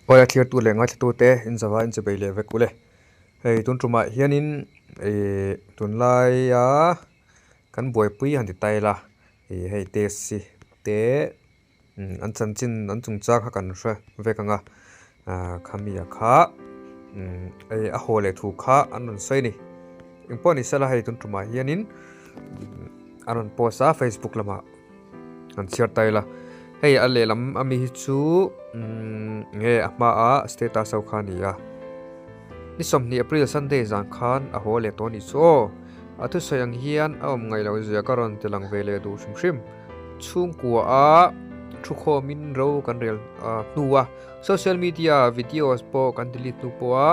Awle thlir tu leh ngaithla te in zava in chibei leh vek ule. Hei tun tumah hianin ih tunlaia kan buaipui han ti ta ila ih hei test hi te an chanchin an chungchang kha kan hre vek ang a ah khami ah kha hei a haw leh thu kha an rawn sawi a ni. Engpawh ni sela hei tun tumah hianin an rawn post a facebook lamah. An chhiar ta ila hei a lehlam ami hi chu umm nge a hmaa status ho kha a ni a ni sawmhnih April Sunday zan khan a haw leh tawh a nih chu aw a thusawi ang hian a awm ngaih loh zia ka rawn ti lang ve leh duh hrim hrim chhungkua a thu khawmin ro kan rel hnu a social media videos pawh kan delete hnu pawh a.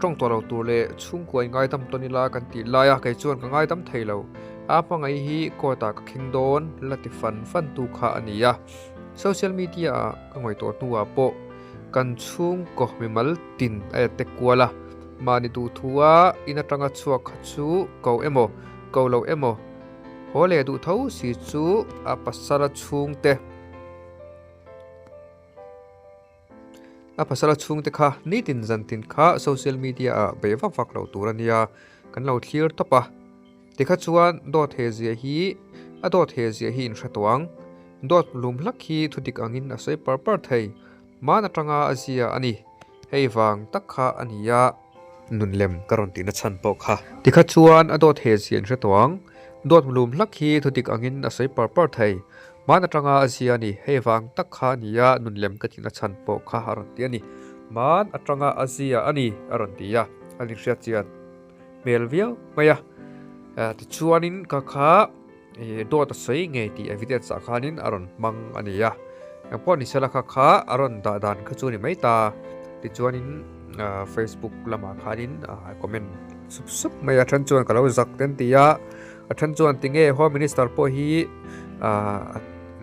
Tawng tawh lo tur leh chhungkua in ngaidam tawn ila kan tih lai a, kei chuan ka ngaidam thei lo. A hmangaih hi court ah ka kheng dawn la ti fan fan tu kha a ni a. Social media ah ka ngawih tawh hnuah pawh kan chhungkaw mimal tin a attack kual a. Mahni duh thu a in atanga chhuak kha chu ko emaw ko lo emaw haw leh duh tho si chu a pasal a chhungte. A pasala chhungte kha nitin zantin kha social media ah bei vak vak loh tur a nia, kan lo thlir tawp a. Tikha chuan dawt he zia hi a dawt he zia hi in hre tawh ang. Dawt lum hlak hi thudik angin a sawi par par thei. Hman atanga a zia a ni. Hei vang tak kha a nia. Nun lem ka rawn tihna chhan pawh kha. Tikha chuan a dawt he zia in hre tawh ang. Dawt lum hlak hi thudik angin a sawi par par thei. Hman atanga a zia a ni. Hei vang tak kha a nia nun lem ka tihna chhan pawh kha a rawn ti a ni. Hman atanga a zia a ni a rawn ti a, a inhriat chian hmel viau mai a. Tichuanin ka kha dawt a sawi ngei tih evidence ah khanin a rawn hmang a ni a. Engpawh ni sela kha kha a rawn dah dan kha chu a ni mai ta. Tichuanin Facebook lamah khanin comment sup sup mai a. Then chuan ka lo zak te an ti a, a then chuan tinge Home Minister pawh hi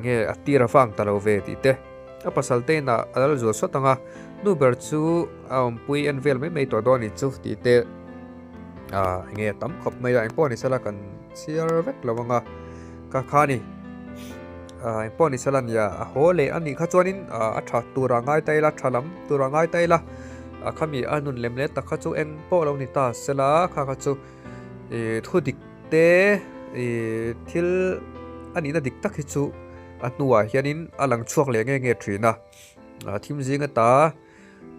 nge a tir a vang ta lo ve tih te. A pasal te inah a lal zual sawt ang a, nu ber chu a awmpui en vel mai mai tawh dawn a ni chu tih te. Ah enge tam khawp mai a engpawh ni sela kan chhiar vek lo ang a ka kha ni ah engpawh ni sela nia a haw leh a nih kha chuanin ah a tha tur a ngai ta ila tha lam tur a ngai ta ila a khami a nun lem leh tak kha chu eng pawh lo ni ta sela kha kha chu ih thu dik te ih thil a nihna dik tak hi chu a hnuah hianin a lang chhuak leh nge nge thin a ah thim zing ata.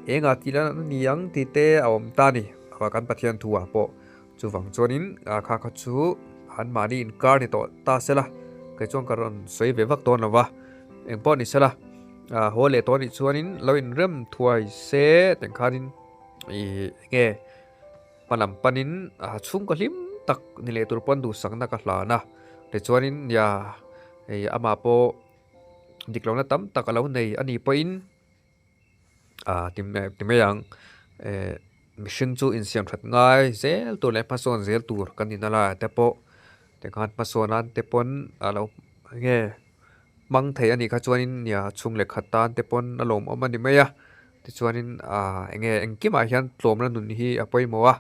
Engah tih lan a ni ang tih te a awm ta a ni. Aw kan Pathian thu ah pawh chuvang chuanin kha kha chu anmahni inkar ni tawh ta sela kei chuan ka rawn sawi ve vak dawn lo va. Eng pawh ni sela haw leh tawh anih chuanin lo inrem thuai se teng khanin ih enge hma lam panin chhungkaw hlim tak ni leh tur pawn duhsakna ka hlan a. Tichuanin nia hei amah pawh dik lohna tam tak a lo nei a nih pawhin. Ah ti ti mai ang eh mihring chu insiam that ngai zel tur leh hmasawn zel tur kan ni na lai ah te pawh tikhan hmasawn nan te pawn a lo enge hmang thei a nih kha chuanin nia chhung leh khat tan te pawn a lawmawm a ni mai a tichuanin ah enge engkimah hian tlawmna nun hi a pawimawh a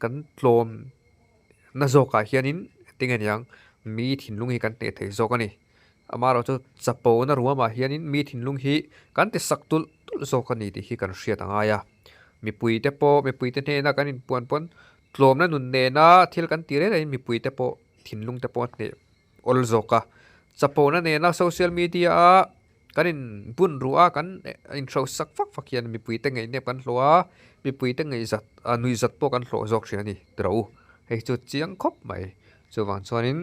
kan tlawm na zawkah hianin tinge niang mi thinlung hi kan hneh thei zawk a ni. Amaherawh chu chapona ruamah hianin mi thinlung hi kan ti sak tulh tulh zawk a ni tih hi kan hriat a ngai a. Mipuite pawh mipuite hnena kan inpuan pawn tlawmna nun nena thil kan ti reng rengin mipuite pawh thinlung te pawh a hneh awl zawk a. Chapona nena social media a kan inbun ruh a kan inhrosak fak fak hian mipuite ngeihnep kan hlawh a, mipuite ngaihzat nuihzat pawh kan hlawh zawk thin a ni tiro u. Hei chu chiang khawp mai. Chuvang chuanin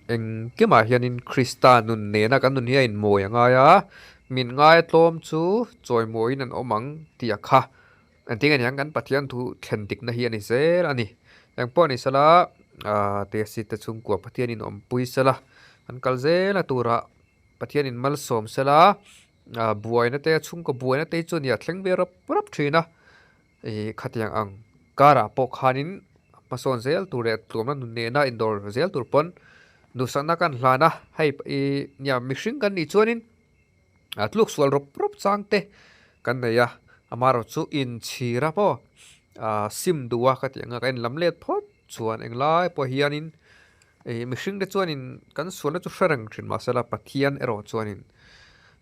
engkimah hianin Krista nun nena kan nun hi a inmawi a ngai a, min ngai tlawm chu chawimawiin an awm ang tih a kha. Engtin nge niang kan Pathian thu thlen dikna hi a ni zel a ni. Engpawh ni sela Tesi te chhungkua Pathianin awmpui sela an kal zel a turah Pathianin malsawm sela buaina te chhungkaw buaina te hi chu nia thleng ve rawp rawp thin a. Ih khatiang ang karah pawh khanin hmasawn zel tur leh tlawmna nun nena indawr zel tur pawn duhsakna kan hlan a, hei ih nia mihring kan nih chuanin a tluk sual rawp rawp chang te kan nei a, amaherawh chu inchhir a pawh ah sim duh a ka tih anga ka en lam let phawt chuan englai pawh hianin ih mihring te chuanin kan sualna chu hre reng thin mahsela Pathian erawh chuanin.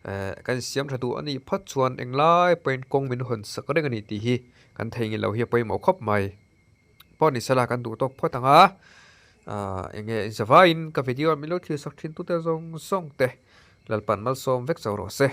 Kan insiam tha duh a nih phawt chuan englai pawhin kawng min hawn sak reng a ni tih hi kan theihnghilh loh hi a pawimawh khawp mai. Pawh ni sela kan duh tawk phawt ang a, eng nge inzavaiin ka video ah min lo thlir sak thin tute zawng zawng te Lalpan malsawm vek chauh rawh se.